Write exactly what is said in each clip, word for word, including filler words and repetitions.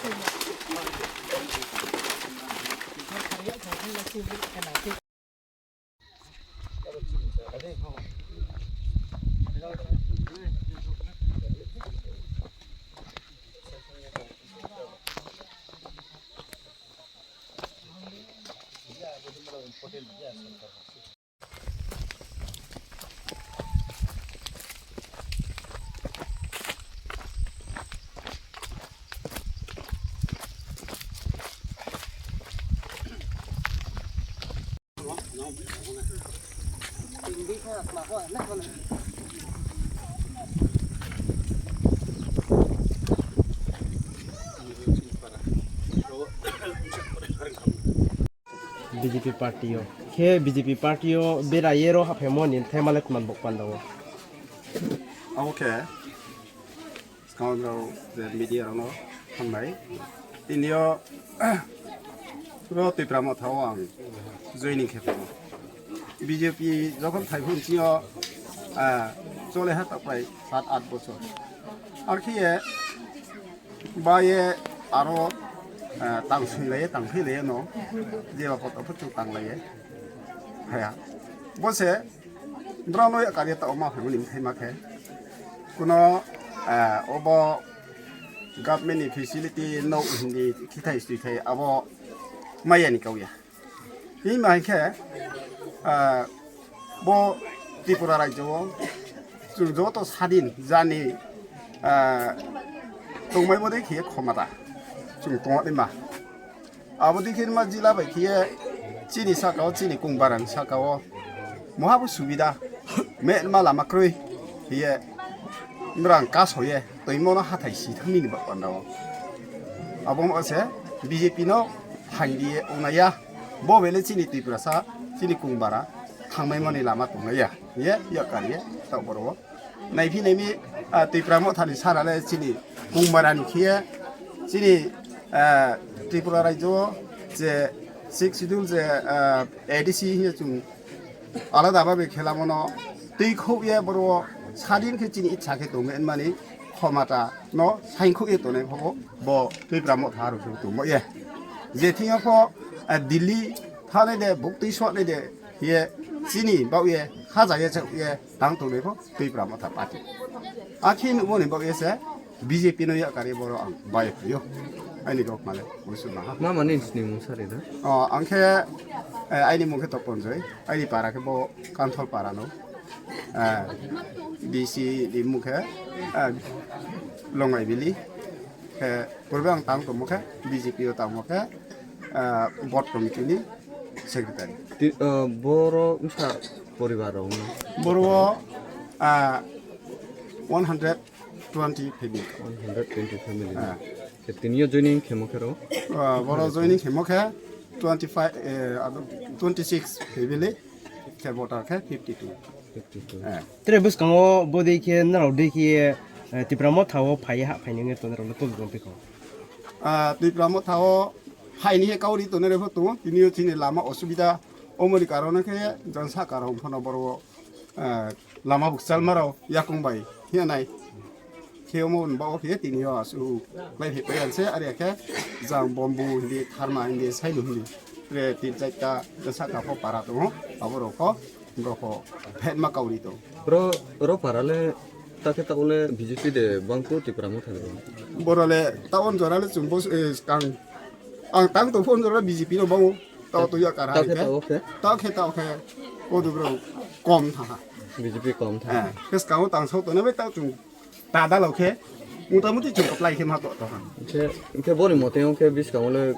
B J P party o. Khe B J P party o beraiyero haphaimani thaimalet man bok pandao. Omo khe, swkang rok je media rokno hambai. Tini o, ro Tipra Motha o ang joining khe tongo. B J P jokhon phai phun chini o, ah, chole ha tak pai sat at bochor. Ar khe ye, Ba ye aro, eh, tang sui lai ye, tang sui lai ye no, jeba poto pho chwng tang lai ye. Haya. Bo se, brao no yakar ye ta oma phai mani thai ma khe. Kuno, eh, obo government ni facility no hindi kithai sui thai abo maya ni kau ya. Himba hinkhe, ah, bo Tripura rajyo o chwng joto sadin jani, ah, tongmai bo de khiye khomata chwng tongma. Abo de khe ma jila bai khiye chini saka o, chini kung barang saka o moha bo subida me ma lama kroi khiye mrang kaso ye. Twi mono hathai si thangni ni ba panda o. Abo mo se B J P no phaidi ye wngnai ya. Bo bele chini Tiprasa, chini kung bara thangmai mani lama tongnai ya. Ye, ya kar ye, ta boro o. Nai phi nai mi, ah, Tipra Motha ni sara le chini kung bara ni khiye, chini, ah, Tripura rajyo o je six schedule je, ah, A D C hiye chwng alada babe khela mono twi khuk ye boro sadin khe chini ichha khe tongo hinmani khomata no saing khuk ye tongnai phobo bo Tipra Motha rok se tongbo ye. Je thing pho, ah, Delhi thane de buk twi sot ne de ye chini bau ye khaja ye chak ye tang tongnai pho Tipra Motha party. Akhi nubo ni bau ye se B J P no yakari boro ang bai phaio. Aini rok male musu maha. Ma mani sini mung sari da? O, ang khe, eh, aini mung khe Toponjoi. Aini para khe bo Kanthol para no. Eh, D C ni mung khe, eh, Longai Valley. Khe purbe ang tang tongmo khe B J P o tangmo khe, eh, board committee ni secretary. Ti-, eh, boro wngkha poribar rok no? Boro, ah, one hundred twenty family. One hundred twenty family. Ah. Khe tini o joining khemo khe ro? Ah, boro joining khemo khe twenty-five, eh, ado twenty-six family, khe voter khe fifty-two. Fifty-two. Eh. Tere bwskango bo dei khe norok dei khe, eh, Tipra Motha o phai ha phai nang to norok le tobjong phi kho. Ah, Tipra Motha o phaini he kauri tonere pho tongo, tini o chini lama osubida omoni karone khe jang saka rok phano boro, eh, lama bukchal maro yakung bai hiya nai. Khe omo ni bago khe tini yo asu lai phi payan se are khe jang bombu hindi tharma hindi sailu hindi. Re tin chaita saka pho para tongo abo rok pho borok pho phet ma kauri to. Bro, ro para le ta khe ta ole B J P de bang ko Tipra Motha de. Boro le ta on jora le chumbo, eh, kang ang tang to phone jora B J P no bango. Tao to ya kara Ta khe hai ta khe. O khe? Ta khe ta khe. Ko du bro kom tha ha. B J P kom tha. Eh, kes ka o tang so to na be ta chung ta da lo khe. Muta muti chung apply khe ma to to ha. Khe, khe boni mote o khe bis ka ole,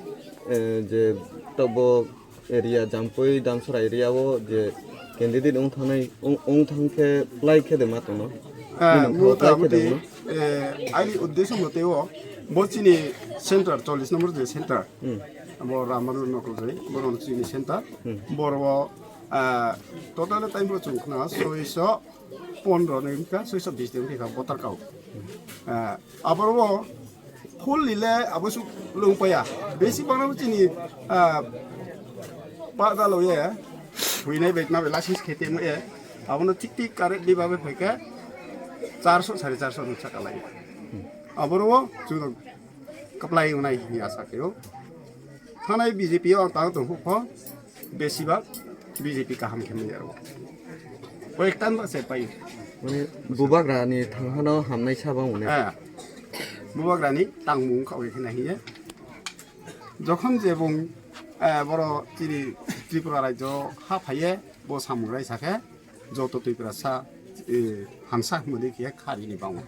eh, je to bo area Jampui Damsara area o je candidate ong thangnai, ong, ong thang khe apply khe de ma to no. Eh, Nini muta apply khe de muti, no? Eh, aini uddesho mote o bo chini center, chollish number je center. Hmm. Abo Ramanu Nakolbai, borok chini center. Hmm. Borok, ah, total time bo chwng khna soiso pondro ni wngkha, soiso bis ni wngkha voter kau. Ah, aborok full lile abo su lung paya. Besi bangno chini, ah, pa da lo ye, huinai bai na bai license khete mo ye. Abono tik tik correct di babe phaikhe charso, sare charso ni saka lai. Aborok chwng kwplai wngnai hwnwi asa khaio. Thanai B J P o tang tong kho, besibak B J P kaham khe manya rw. Koyektan ba se pai. Mane bubagrani thanghano hamnai sabo mane. Eh. Bubagrani tangmung khawi khna hiye. Jokhon je bung, eh, boro chini Tripura rajyo ha phaiye bo samung rai sakhe joto Tripura sa, eh, hamsa hwnwi khe kharini bango.